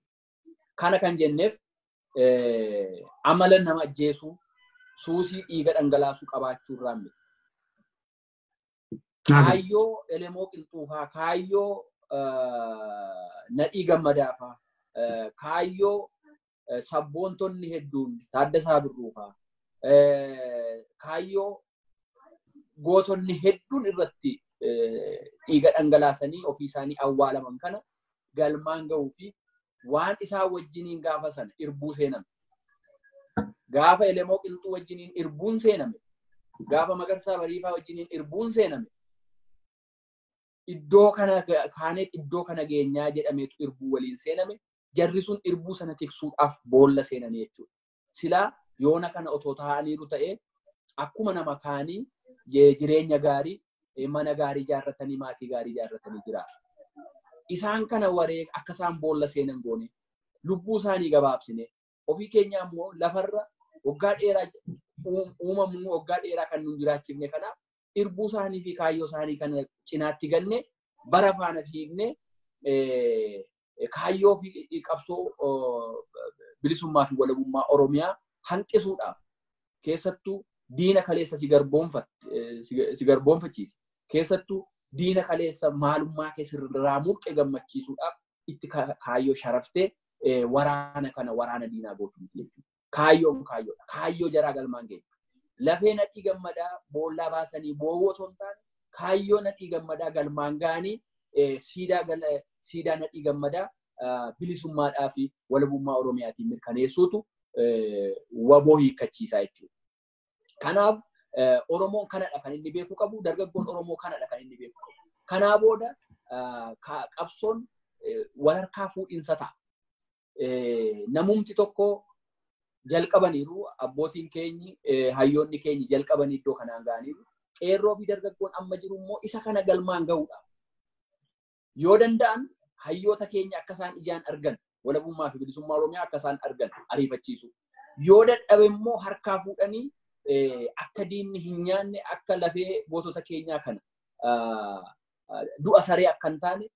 Kana kan jenneef amala nama ajjeesuu suusii dhiiga dhangalaasuu qabaachuu irraa miti. Kaayyoo Elemoo Qilxuufaa, kaayyoo Nadhii Gammadaafaa, kaayyoo sabboontonni hedduun Taaddasaa Birruufaa, kaayyoo gootonni hedduun irratti dhiiga dhangalaasanii ofii isaanii awwaalaman kana galmaan gahuu fi waan isaa wajjiniin gaafa sana irbuu seename. Gaafa Elemoo Qilxuu wajjiniin irbuun seename. Gaafa Magarsaa Bariifaa wajjiniin irbuun seename. Iddoo kana kaanee iddoo kana geenyaa jedhameetu irbuu waliin seename. Jarri sun irbuu sana tiksuudhaaf boolla seenanii jechuudha. Silaa yoona kana otoo taa'aniiru ta'ee akkuma nama kaanii jireenya gaarii, mana gaarii ijaarratanii, maatii gaarii ijaarratanii jiraatu. Isaan kana waree akka isaan boolla seenan goone lubbuu isaanii gabaabsine ofii keenya immoo lafarra waggaa dheeraa uumamnu waggaa dheeraa kan nu jiraachifne kanaaf irbuu isaanii fi kaayyoo isaanii kana cinaatti ganne bara faana fiigne kaayyoo fi qabsoo bilisummaa fi walabummaa Oromiyaa hanqisuudhaaf Keessattuu diina kaleessa si garboonfachiise. Keessattuu diina kaleessa maalummaa kee sirraa murqe gammachiisuudhaaf itti kaayyoo sharaftee waraana kana waraana diinaa gootu miti jechuudha. Kaayyoon kaayyoodha. Kaayyoo jaraa galmaan geenya. Lafee Nadhii Gammadaa boollaa baasanii boowwoo otoo hin taane kaayyoo Nadhii Gammadaa galmaan ga'anii siidaa Nadhii Gammadaa bilisummaadhaa fi walabummaa Oromiyaatiin mirkaneessuutu waboo hiikkachiisaa jechuudha. Kanaaf Oromoon kanadha kan inni beekuu qabu, dargaggoon Oromoo kanadha kan inni beekuu qabu. Kanaa booda qabsoon walharkaa fuudhinsa ta'a. Namumti tokko jalqabaniiru, abbootiin keenyi, hayyoonni keenyi jalqabanii iddoo kanaan ga'aniiru. Qeerroo fi dargaggoon amma jiru immoo isa kana galmaan ga'uudha. Yoo danda'an hayyoota keenya akka isaan ijaan argan, walabummaa fi bilisummaa Oromiyaa akka isaan argan ariifachiisu. Yoo dadhabe immoo harkaa fuudhanii akka diinni hin nyaanne, akka lafee gootota keenyaa kana du'a saree akka hin taane,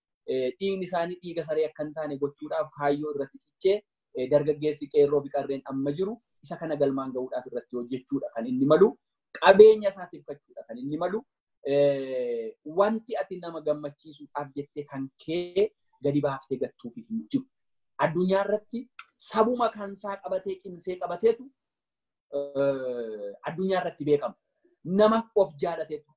dhiigni isaanii dhiiga saree akka hin taane gochuudhaaf kaayyoo irratti cichee dargaggeessi qeerroo fi qarreen amma jiru isa kana galmaan ga'uudhaaf irratti hojjechuudha kan inni malu. Qabeenya isaatiif kachuudha kan inni malu. Wanti ati nama gammachiisuudhaaf jettee kan kee gadi baaftee gattuuf hin jiru. Addunyaa irratti sabuma kansaa qabatee cimsee qabateetu addunyaa irratti beekama. Nama of jaalateetu.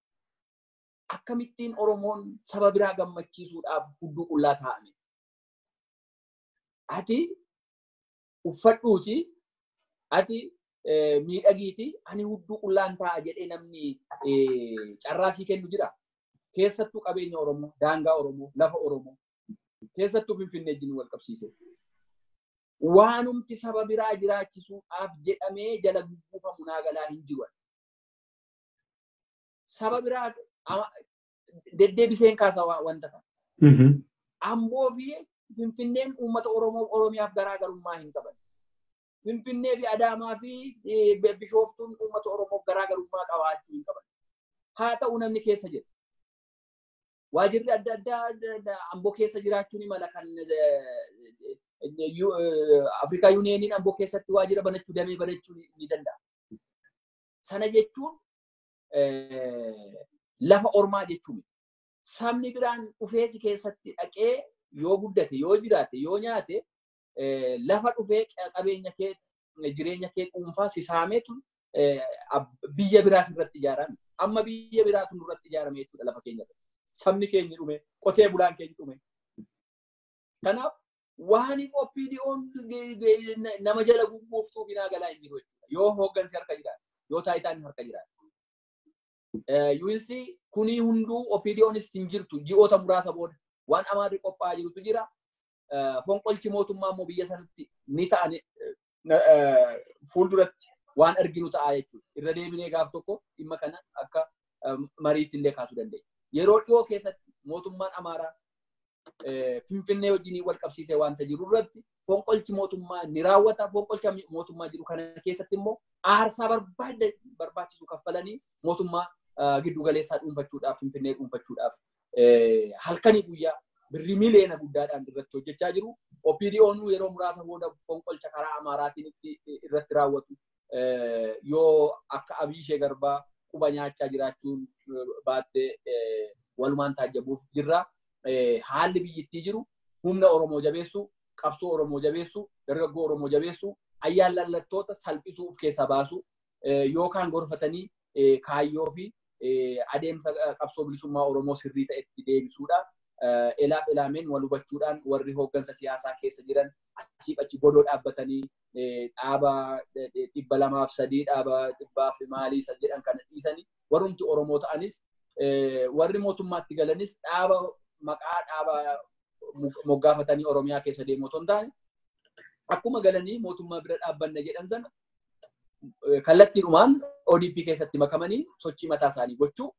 Akkamittiin Oromoon saba biraa gammachiisuudhaaf hudduu qullaa taa'ame? Ati uffadhuuti, ati miidhagiiti, ani hudduu qullaan taa'a jedhee namni carraa sii kennu jira. Keessattuu qabeenya Oromoo, daangaa Oromoo, lafa Oromoo, keessattuu Finfinnee wajjin wal qabsiise. Waanumti saba biraa jiraachisuudhaaf jedhamee jala gugguufamu naa galaa hin jiru. Saba biraa deddeebiseen kaasa wanta kana. Amboo fi Finfinneen uummata Oromoo Oromiyaaf garaagarummaa hin qaban. Finfinnee fi Adaamaa fi Bishooftuun uummata Oromoof garaagarummaa qabaachuu hin qaban. Haa ta'u namni keessa jira. Waajirri adda addaa Amboo keessa jiraachuu ni mala kan Afrikaa Yuuniyeeniin Amboo keessatti waajjira banachuu damee banachuu ni danda'a. Sana jechuun lafa ormaa jechuun sabni biraan dhufee si keessatti dhaqee yoo guddate, yoo jiraate, yoo nyaate lafa dhufee qabeenya kee, jireenya kee dhuunfaa si saameetu biyya biraas irratti ijaarame. Amma biyya biraatu nurratti ijaarame jechuudha lafa keenya irratti. Sabni keenya dhume, qotee bulaan keenya dhume. Kanaaf waan OPDO'n nama jala gugguuftuu binaa galaa hin jiru jechuudha. Yoo hooggansi harka jiraate, yoo taayitaan harka jiraate. You will see kunii hunduu OPDO'nis hin jirtu ji'oota muraasa booda waan Amaarri qophaa'aa jirutu jira. Fonqolchi mootummaa immoo biyya sanatti ni ta'an fuulduratti waan arginu ta'a jechuudha. Irra deebinee gaaf tokko dhimma kana akka mariitti illee kaasuu dandeenya. Yeroo dhiyoo keessatti mootummaan Amaaraa Finfinnee wajjin wal qabsiisee waanta jiru irratti fonqolchi mootummaa ni raawwata. Fonqolcha mootummaa jiru kana keessatti immoo aarsaa barbaachisu kaffalanii mootummaa giddu galeessaa dhuunfachuudhaaf, Finfinnee dhuunfachuudhaaf halkanii guyyaa birrii miliyoona guddaadhaan irratti hojjechaa jiru. OPDO'n yeroo muraasa booda fonqolcha karaa Amaaraatiin irratti raawwatu yoo akka Abiishee Garbaa quba nyaachaa jiraachuun baattee walumaan taajjabuuf jirra. Haalli biyyittii jiru humna Oromoo jabeessuu, qabsoo Oromoo jabeessuu, dargaggoo Oromoo jabeessuu, ayyaan lallattoota salphisuu of keessaa baasuu yookaan gorfatanii kaayyoo fi adeemsa qabsoo bilisummaa Oromoo sirrii ta'etti deebisuudha. Elaaf elaameen wal hubachuudhaan warri hooggansa siyaasaa keessa jiran asiif achi godoo dhaabbatanii dhaaba 203 dhaaba 100 maalii isa jedhan kana dhiisanii warrumti Oromoo ta'anis warri mootummaatti galanis dhaaba maqaa dhaaba moggaafatanii Oromiyaa keessa deemu otoo hin taane akkuma galanii mootummaa bira dhaabbanna jedhan sana kallattiidhumaan ODP keessatti makamanii sochii mataa isaanii gochuu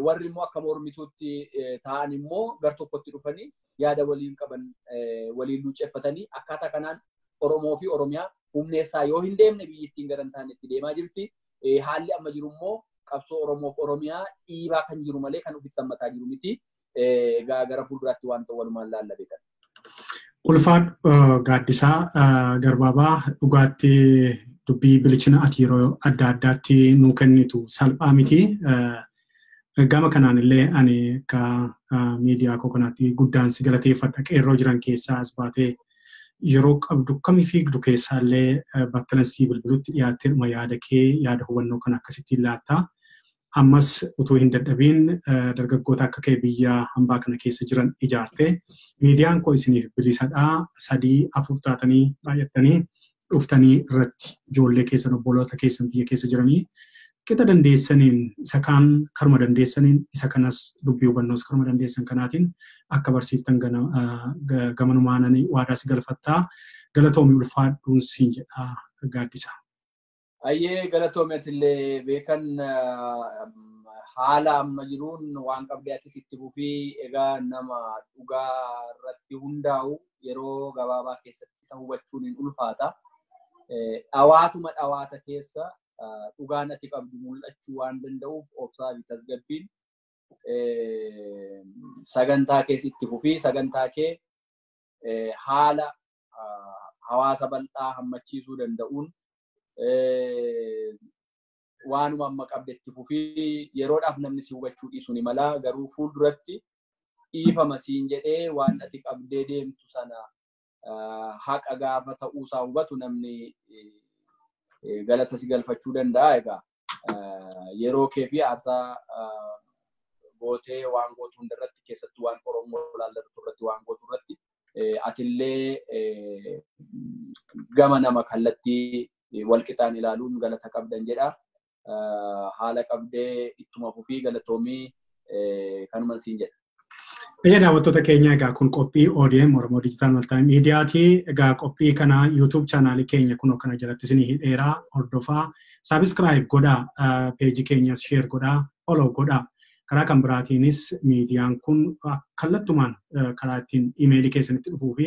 warri immoo akka mormituutti ta'an immoo gar tokkotti dhufanii yaada waliin qaban waliin luuceffatanii akkaataa kanaan Oromoo fi Oromiyaa humneessaa yoo hin deemne biyyittiin gara hin taanetti deemaa jirti. Haalli amma jiru immoo qabsoo Oromoof Oromiyaa dhiibaa kan jiru malee kan ofitti hammataa jiru miti. Egaa gara fuulduraatti waan ta'u walumaan laalla beekan. Ulfaadhu Gaaddisaa Garbaabaa dhugaatti Dubbii bilichina ati yeroo adda addaatti nuu kennitu salphaa miti. Gama kanaan illee ani akka miidiyaa koo kanaatti guddaan si galateeffadha. Qeerroo jiran keessaa as baatee yeroo qabdu kamii fiigdu keessaa illee battalansii bilbilutti dhiyaattee dhuma yaada kee yaada hubannoo kana akkasittiin laatta. Ammas utuu hin dadhabiin dargaggoota akka kee biyya hambaa kana keessa jiran ijaarte miidiyaan koo isiniif bilisadhaa 3 4 taatanii baay'attanii dhuftanii irratti ijoollee keessan obboloota keessan biyya keessa jiranii qixa dandeessaniin isa kaan karuma dandeessaniin isa kanas dubbii hubannoos karuma dandeessan kanaatiin akka barsiiftan gamanumaananii waadaa si galfattaa galatoomii ulfaadhuun siin jedhaa Gaaddisa. Ayyee galatoomeetillee beekan haala amma jiruun waan qabdee atis itti fufii egaa nama dhugaa irratti hundaa'u yeroo gabaabaa keessatti isa hubachuun hin ulfaata. Dhawaatuma dhawaata keessa dhugaan ati qabdu mul'achuu waan danda'uuf obsaa fi tasgabbiin sagantaa keessa itti fufii sagantaa kee haala hawaasa bal'aa hammachiisuu danda'uun waanuma amma qabdetti fufii yeroodhaaf namni si hubachuu dhiisuu ni mala garuu fuulduratti dhiifama siin jedhee waan ati qabdee deemtu sana haqa gaafa ta'uusaa hubatu namni galata si galfachuu danda'a. Egaa yeroo kee fi aarsaa gootee waan gootu hundarratti keessattuu waan Oromoo laallatu irratti waan gootu irratti atillee gama nama kallattii walqixaan ilaaluun galata qabdan jedha. Haala qabdee ittuma fufii galatoomii kanuman siin jedha. Eeyya daawwattoota keenya egaa kun qophii ODM Oromoo Digital Multimeediyaati. Egaa qophii kana YouTube chaanaalii keenya kunoo kana jalatti isinii hidheeraa hordofaa, subscribe godhaa, peejii keenyas share godhaa, follow godhaa. Karaa kan biraatiinis miidiyaan kun kallattumaan karaa ittiin imeelii keessanitti dhufuu fi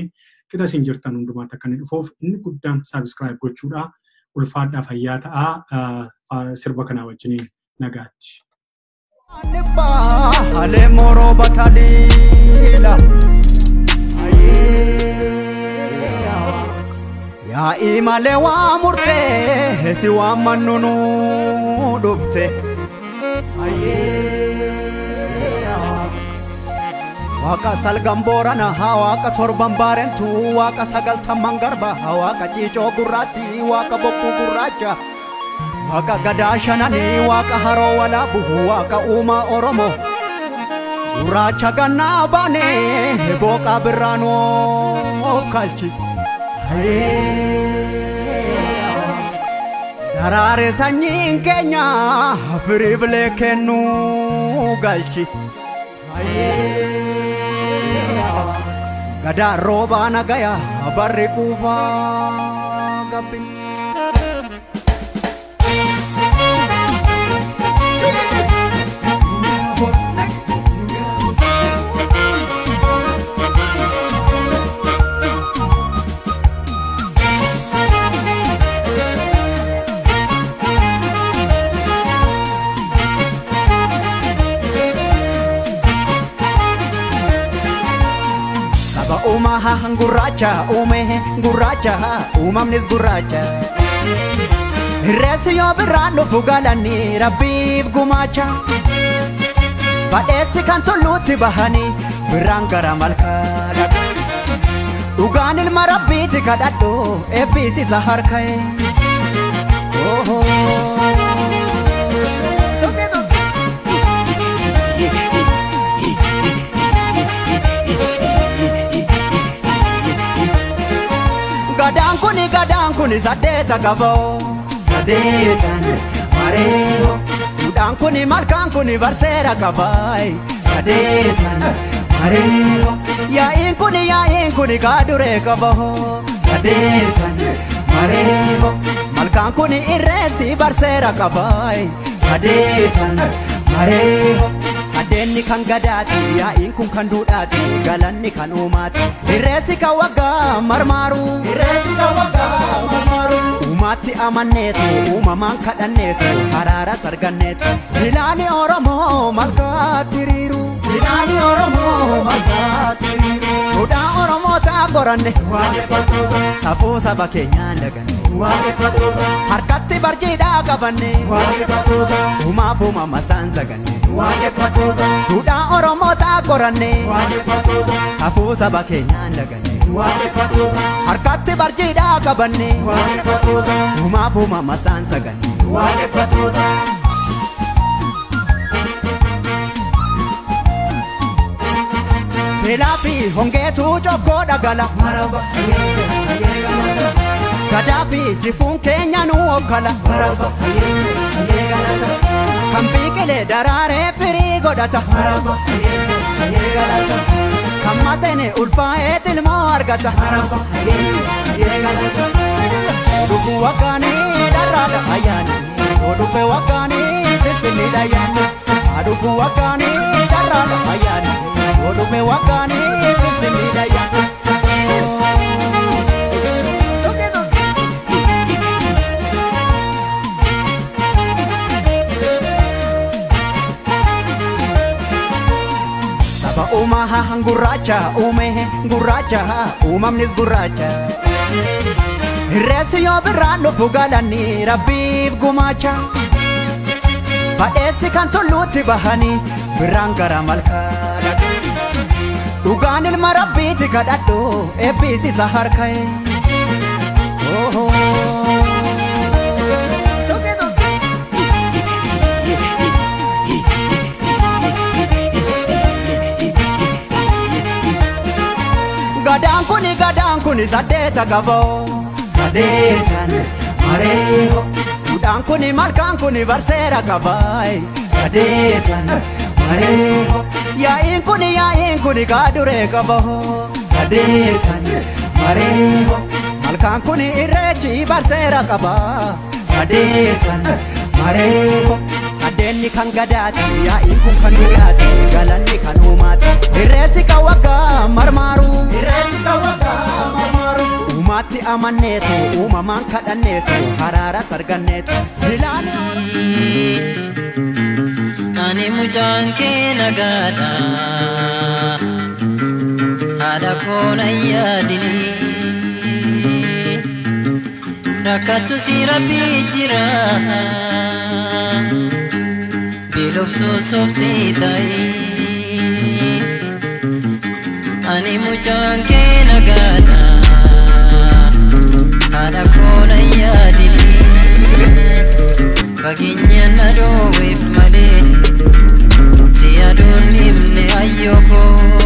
qixa isin jirtan hundumaatti akka inni dhufuuf inni guddaan subscribe gochuudha. Ulfaadhaa fayyaa ta'aa sirba kanaa wajjiniin nagaatti. Ale moro batalila Ya imale wa murte si wa manunu dubte Waaqa salgan boorana waaqa torban baarentu waaqa sagaltamman garba waaqa ciicoo gurraatti waaqa bokkuu gurraacha waaqa gadaa shananii waaqa haroo walaabu waaqa uumaa Oromoo gurraacha gannaa baanee booqaa birraanoo kalchi daraare sanyiin keenya firii bilee kennuu galchi. Gadaa roobaa nagaya barri quufaa gabbi. Uumaha gurraacha uume gurraacha uumamnis gurraacha. Irreessi yoo birraan dhufu galanii rabbiif gumaacha. Badheessi kan tulluutti bahanii birraan gara malkaa dhaqu. Dhugaan ilma rabbiiti kadhadhu eebbisiisa harka'e. Gadaan kuni saddeeta qaboo sadeetan mareeho Duudhaan kuni malkaan kuni barseera qabaay sadeetan mareeho Yaa'iin kuni kaaduree qaboo sadeetan mareeho Malkaan kuni irreessi barseera qabaay sadeetan mareeho Sadeenni kan gadaati yaa'iin kun kan duudhaati galanni kan uumaati Irreessi kan waggaa marmaaru Irreessi kan waggaa marmaaru Uumaatti amanneetu uumamaan kadhanneetu haraara sarganneetu Bilaani Oromoo malkaatti riiru Bilaani Oromoo malkaatti riiru Duudhaa Oromoo ta'a qoranne safuu saba keenyaan daganne Waaqeffattoota. Harkatti barjiidhaa qabanne. Waaqeffattoota. Uumaaf uumama isaan saganne. Waaqeffattoota. Duudhaa Oromootaa qoranne. Waaqeffattoota. Safuu saba keenyaan daganne. Waaqeffattoota. Harkatti barjiidhaa qabanne. Waaqeffattoota. Uumaaf uumama isaan saganne. Waaqeffattoota. Beelaa fi hongeetu jokkoo dhagala. Gadaa fi jifuun keenya nu okkala. Kan biqilee daraaree firii godhata. Kan maseene ulfaa'ee tilmoo argata. Dhufu waggaanii dharraadha ayyaani. Dhufe waggaanii sinsinniidha ayyaani. Dhufu waggaanii dharraadha ayyaani. Dhufe waggaanii sinsinniidha ayyaani. Saba uumaa gurraacha uume gurraacha uumamnis gurraacha. Irreessi yoo birraan dhufu galanii rabbiif gumaacha. Badheessi kan tulluutti bahanii birraan gara malkaa dhaqu. Dhugaan ilma rabbiiti kadhadhu eebbisiisa harka'e. Gadaan kuni saddeeta qaboo. Sadeetan mareeho. Duudhaan kuni malkaan kuni barseera qabaayi. Sadeetan mareeho. Yaa'iin kuni kaaduree qaboo. Sadeetan mareeho. Malkaan kuni irreechi barseera qabaa. Sadeetan mareeho. Sadeenni kan gadaati, yaa'iin kun kan duudhaati, galanni kan uumaati. Irreessi kan waggaa marmaaru. Irreessi kan waggaa marmaaru. Uumaatti amanneetu, uumamaan kadhanneetu, haraara sarganneetu. Bilaani. Ani mucaan kee nagaadha. Haadha koo na yaadini. Rakkattu si rabbi jira. Beeloftuu sobsii ta'i. Ani mucaan kee nagaadha. Haadha koo na yaadini. Fageenya na dhoowweef malee si yaaduun himne ayyoo koo.